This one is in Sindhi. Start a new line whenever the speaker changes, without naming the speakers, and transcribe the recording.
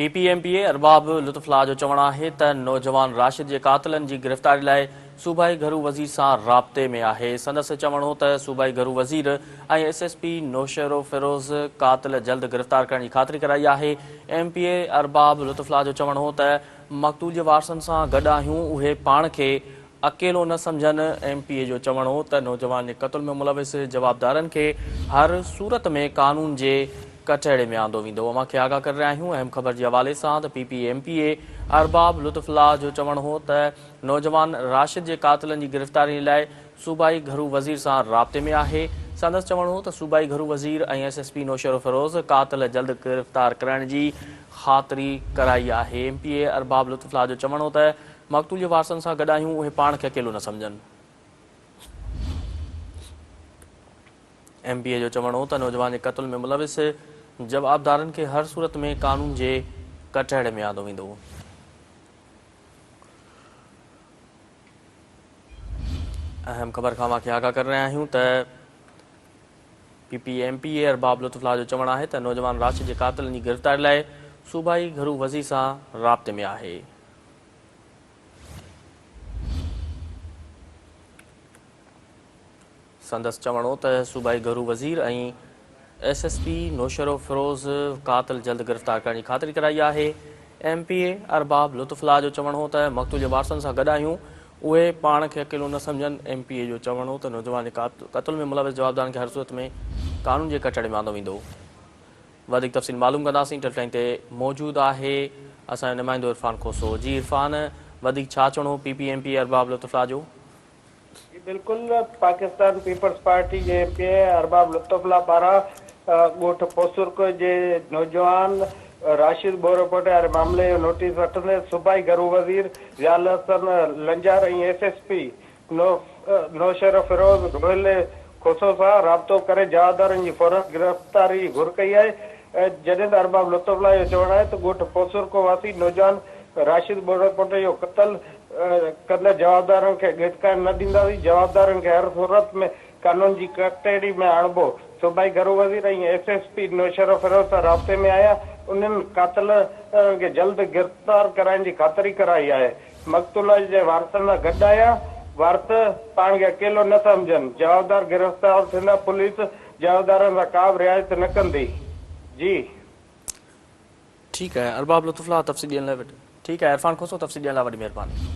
P P M P A Arbab Lutf Ullah جو چوڻ آهي ته نوجوان راشد جي قاتلن جي گرفتاري لاء صوبائي گهرو وزير سان رابطي ۾ آهي. سندس چوڻ هو ته صوبائي گهرو وزير ۽ ايس ايس پي نوشهروفيروز قاتل جلد گرفتار ڪرڻ جي خاطري ڪرائي آهي. M P A Arbab Lutf Ullah جو چوڻ هو ته مقتول جي وارثن سان گڏ آهيون اهي پاڻ کي اڪيلو نه سمجهن. ايم پي اي جو چوڻ هو ته نوجوان جي قتل ۾ ملوث جوابدارن کي هر صورت ۾ قانون جي ڪٽهڙي ۾ آندو ويندو. اوهان کي آگاهه ڪري رهيا آهيون اهم خبر جي حوالي سان ته P P M P A Arbab Lutf Ullah جو چوڻ هو ته نوجوان راشد جي قاتلن جي گرفتاري لاء صوبائي گهرو وزير سان رابطي ۾ آهي. سندس چوڻ هو ته صوبائي گهرو وزير ۽ ايس ايس پي نوشهروفيروز قاتل جلد گرفتار ڪرائڻ جي خاطري ڪرائي آهي. M P A Arbab Lutf Ullah جو چوڻ هو ته مقتول جي وارثن سان گڏ آهيون اهي پاڻ کي اڪيلو نه سمجهن. ايم پي اي جو چوڻ هو ته نوجوان جي قتل ۾ ملوث جوابدارن کي هر صورت ۾ قانون جي ڪٽهڙي ۾ آندو ويندو. اهم خبر کان اوهان کي آگاهه ڪري رهيا آهيون ته P P M P A Arbab Lutf Ullah جو چوڻ آهي ته نوجوان راشد جي قاتلن جي گرفتاري لاء صوبائي گهرو وزير سان رابطي ۾ آهي. سندس چوڻ هو ته صوبائي گهرو وزير ۽ ايس ايس پي نوشهروفيروز قاتل جلد گرفتار ڪرڻ جي خاطري ڪرائي آهي. M P A Arbab Lutf Ullah جو چوڻ هو ته مقتول جي وارثن سان گڏ آهيون، اهي پاڻ کي اڪيلو نه سمجهن. ايم پي اي جو چوڻ هو ته نوجوان جي قتل ۾ ملوث جوابدارن کي هر صورت ۾ قانون جي ڪٽهڙي ۾ آندو ويندو. وڌيڪ تفصيل معلوم ڪنداسين ٽيلي لائين تي موجود آهي اسان جو نمائندو عرفان کوسو. جي عرفان وڌيڪ ڇا چوڻو P P M P A Arbab Lutf Ullah جو؟
جي بلڪل پاڪستان پيپلز پارٽي جي M P A Arbab Lutf Ullah پاران ڳوٺ پوسرڪ جي نوجوان راشد ٻورپوٽي واري معاملي جو نوٽيس وٺندي صوبائي گهرو وزير Zia ul-Hassan Lanjar ۽ S S P Naushahro Feroze Rohail Khoso سان رابطو ڪري جوابدارن جي فورن گرفتاري جي گهر ڪئي آهي جڏهن ته ارباب لطف الله جو چوڻ آهي ته ڳوٺ پوسرڪو واسي نوجوان راشد ٻورپوٽي جو قتل ڪندڙ جوابدارن کي ڳٽڪائڻ نه ڏينداسين، جوابدارن کي هر صورت ۾ قانون جي ڪٽهڙي ۾ آڻبو، صوبائي گهرو وزير ۽ ايس ايس پي نوشهروفيروز سان رابطي ۾ آهيان، انهن قاتلن کي جلد گرفتار ڪرائڻ جي خاطري ڪرائي آهي، مقتول جي وارثن سان گڏ آهيان، وارث پاڻ کي اڪيلو نه سمجهن، جوابدار گرفتار ٿيندا، پوليس جوابدارن سان ڪا به رعايت نه ڪندي. جي.
ٺيڪ آهي ارباب لطف الله تفصيل ڏيڻ لاء ٺيڪ آهي عرفان کوسو تفصيل ڏيڻ لاء وڏي مهرباني.